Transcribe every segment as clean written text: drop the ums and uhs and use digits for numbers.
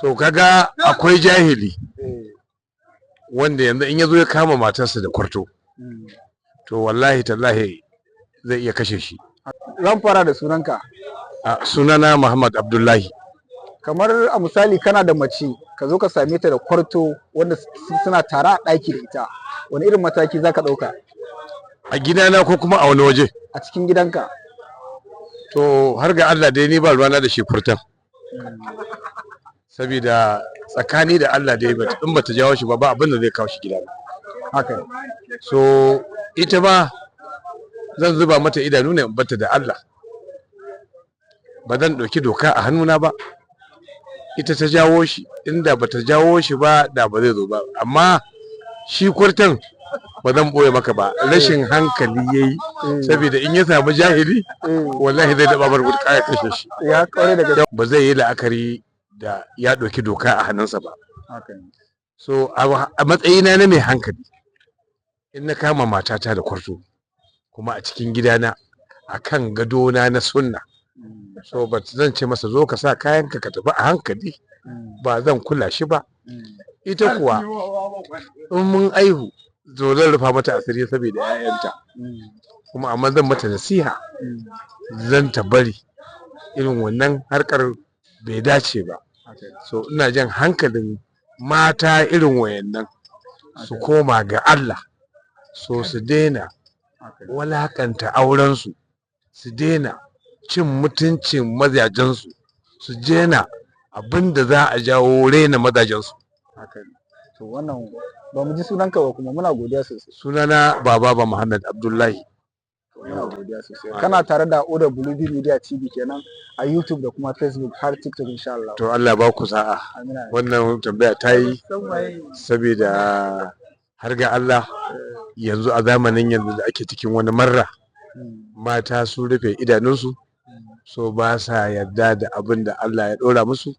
So kaga akwai jahili wanda yanzu in ya zo ya kama matarsa da kwarto, to wallahi tallahi zai iya kashe shi. Zan fara da sunanka. A sunana Muhammad Abdullahi. Kamar a misali, kana da mace, ka zo ka same ta da kwarto wanda suna tare a ɗaki da ita, wani irin mataki za ka ɗauka? A gidana ko kuma a wani waje? A cikin gidanka. To, har ga Allah dai, ni ba ruwana da shi kwartan, saboda tsakani da Allah dai, in bata jawo shi ba, ba abin da zai kawo shi gidana. Haka ne. So ita ma zan zuba mata idanu ne in bata da Allah. Ba zan ɗauki doka a hannuna ba. Ita ta jawo shi. Inda bata jawo shi ba, da ba zai zo ba. Amma shi kwartan, ba zan ɓoye maka ba, rashin hankali ya yi, saboda in ya samu jahili, wallahi zai daɓa bar ya kashe shi. Ya kware da gaske. Ba zai yi la'akari da ya ɗauki doka a hannunsa ba. Haka ne. So a matsayina na mai hankali, in na kama matata da kwarto kuma a cikin gidana, a kan gadona na sunna, so ba zan ce masa, "Zo ka sa kayanka ka tafi a hankali." Ba zan kula shi ba. Ita kuwa, in mun aihu, zo zan rufa mata asiri saboda 'ya'yanta kuma, amma zan mata nasiha, zan ta bari irin wannan harkar, bai dace ba. So ina jan hankalin mata irin wayannan su koma ga Allah, so su daina walakanta aurensu, su daina cin mutuncin mazajensu, su daina abin da za a jawo raina mazajensu. Haka ne. To, wannan ba mu ji sunanka ba, kuma muna godiya sosai. Sunana Baba ba Muhammad Abdullahi. Muna godiya sosai. Kana tare da Oda Bulubi Media TV kenan a YouTube da kuma Facebook har TikTok, insha Allah. To, Allah ba ku sa'a. Amin. Wannan tambaya ta yi, saboda har ga Allah, yanzu a zamanin yanzu da ake cikin wani marra, mata sun rufe idanunsu, so ba sa yarda da abin da Allah ya ɗora musu,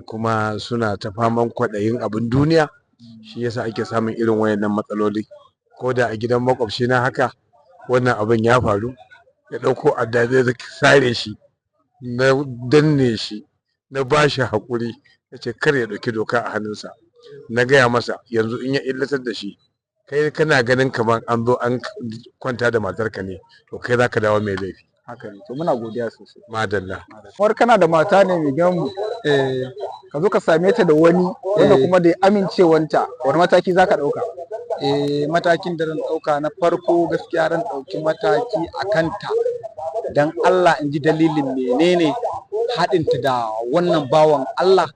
kuma suna ta faman kwaɗayin abin duniya. Shi yasa ake samun irin wayannan matsaloli. Ko da a gidan makwabci na haka wannan abin ya faru, ya ɗauko adda zai sare shi, na danne shi, na ba shi haƙuri, ya ce kar ya ɗauki doka a hannunsa. Na gaya masa, yanzu in ya illatar da shi, kai kana ganin kamar an zo an kwanta da matarka ne, to kai za ka dawo mai laifi. Haka ne. To, muna godiya sosai. Madalla. Kamar kana da mata ne mai gidanmu, ka zo ka same ta da wani wanda kuma da amincewanta, wani mataki za ka ɗauka? Eh, matakin da zan ɗauka na farko, gaskiya zan ɗauki mataki a kanta don Allah in ji dalilin menene haɗinta da wannan bawan Allah.